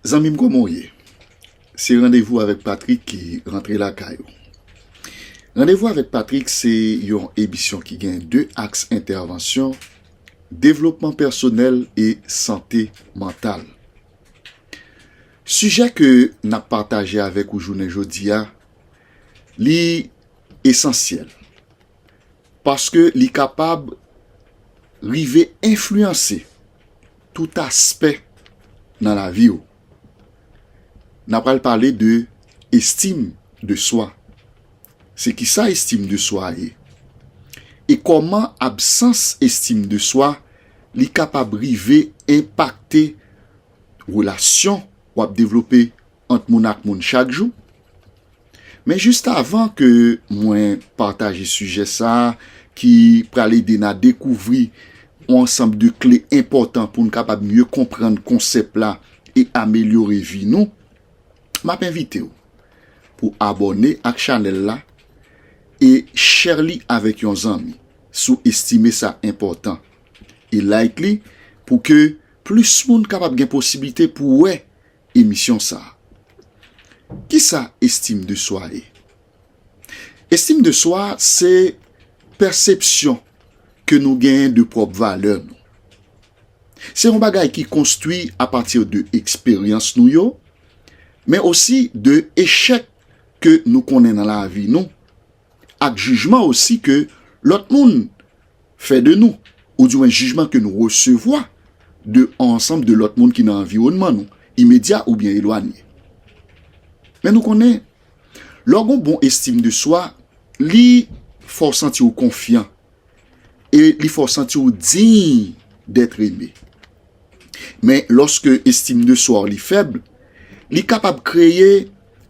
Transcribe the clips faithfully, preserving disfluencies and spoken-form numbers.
Zanmi m, kòman w ye? Se Randevou avèk Patrick ki rantre lakay ou. Randevou avèk Patrick se yon emisyon ki gen de aks entèvansyon, devlopman pèsonèl e sante mantal. Sijè ke n ap pataje avèk ou jounen jodi a, li esansyèl, paske li kapab rive enfliyanse tout aspè nan lavi w. N a pral pale de estim de swa. Se kisa estim de swa ye? E kòman absans estim de swa li kapab rive enpakte relasyon w ap devlope ant moun ak moun chak jou? Men jis avan ke mwen pataje sijè sa a ki pral ede n a dekouvri yon ansanm de kle enpòtan pou n kapab mye konprann konsèp la e amelyore vi nou, m ap envite w pou abòne ak chanèl la e share li avèk yon zanmi si w estime sa enpòtan, e like li pou ke plis moun kapab gen posiblite pou wè emisyon sa a. Kisa estim de swa ye? Estim de swa se pèsepsyon ke nou genyen de pwòp valè nou. Se yon bagay ki konstwi apati de eksperyans nou yo, men osi de echèk ke nou konnen nan lavi nou, ak jijman osi ke lòt moun fè de nou, oudimwen jijman ke nou resevwa de ansanm de lòt moun ki nan anviwònman nou, imedya oubyen elwanye. Men nou konnen, lè w gen yon bon estim de swa, li fè w santi w konfyan e li fè w santi w diy d'être aimé. Men lòske estim de swa w li fèb, li kapab kreye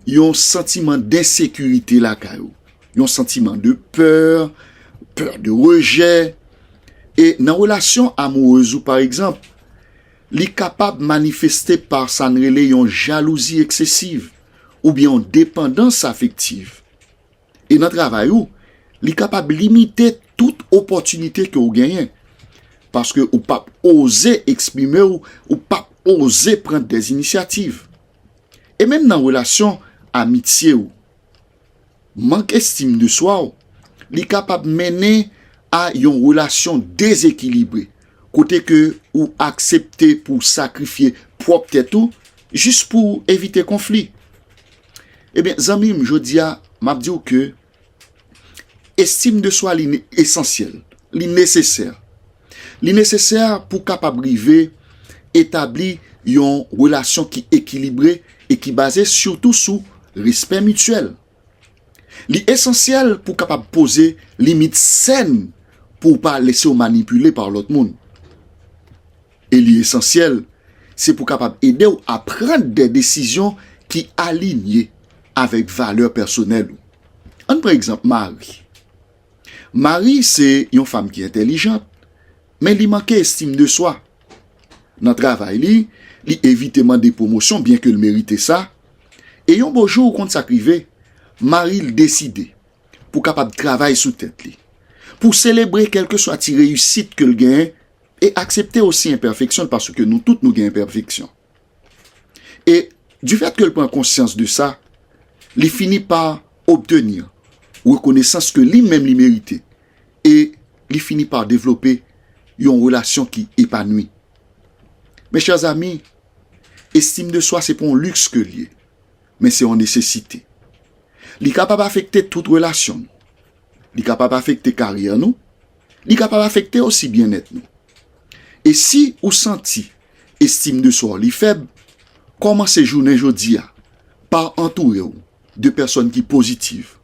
yon santiman densekirite lakay ou, yon santiman de pè, pè de rejè. E nan relasyon amourèz ou, pa egzanp, li kapab manifeste pa sa n rele yon jalouzi eksesiv oubyen yon depandans afektiv. E nan travay ou, li kapab limite tout opòtinite ke w genyen, paske ou p ap oze eksprime w, ou p ap oze pran dè inisyativ. E menm nan relasyon amitye ou, mank estim de swa w, li kapab mennen a yon relasyon dezekilibre, kote ke ou aksepte pou w sakrifye pwòp tèt ou jis pou w evite konfli. Ebyen, zanmi m, jodi a, m ap di w ke estim de swa li ne- esansyèl, li nesesè. Li nesesè pou w kapab rive etabli yon relasyon ki ekilibre e ki baze sitou sou respè mityèl. Li esansyèl pou w kapab poze limit sèn pou w pa lese w manipile pa lòt moun. E li esansyèl, se pou w kapab ede w a pran dè desizyon ki alinye avèk valè pèsonèl ou. Ann pran egzanp Mari. Mari se yon fanm ki entèlijant, men li manke estim de swa. Nan travay li, li evite mande pwomosyon byen ke l merite sa. E yon bo jou, ou konn sa k rive, Mari l deside pou kapab travay sou tèt li, pou selebre kèlkeswa ti reyisit ke l genyen e aksepte osi enpèfeksyon l, paske nou tout nou gen enpèfeksyon. E difèt ke l pran konsyans de sa, li fini pa obteni rekonesans ke li menm li merite e li fini pa devlope yon relasyon ki epanwi. Mes chers amis, estim de swa se pa yon liks ke l ye, men se yon nesesite. Li kapab afekte tout relasyon nou. Li kapab afekte karyè nou. Li kapab afekte osi byennèt nou. E si ou santi estim de swa w li fèb, kòmanse jounen jodi a pa antoure w de pèsòn ki pozitiv.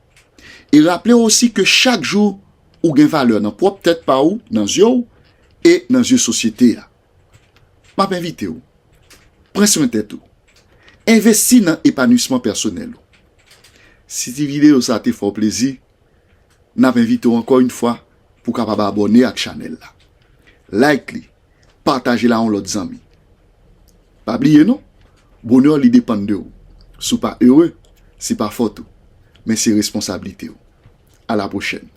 E raple w osi ke chak jou ou gen valè nan pwòp tèt pa ou, nan zye w e nan zye sosyete a. M ap envite w, pran swen tèt ou. Envesti nan epanwisman pèsonèl ou. Si ti videyo sa te fè w plezi, n ap envite w ankò yon fwa pou w kapab abòne ak chanèl la. Like li, pataje l a yon lòt zanmi. Pa bliye non, bonè w li depann de ou. Si w pa ere, se pa fòt ou, men se responsablite w. A la pwochèn.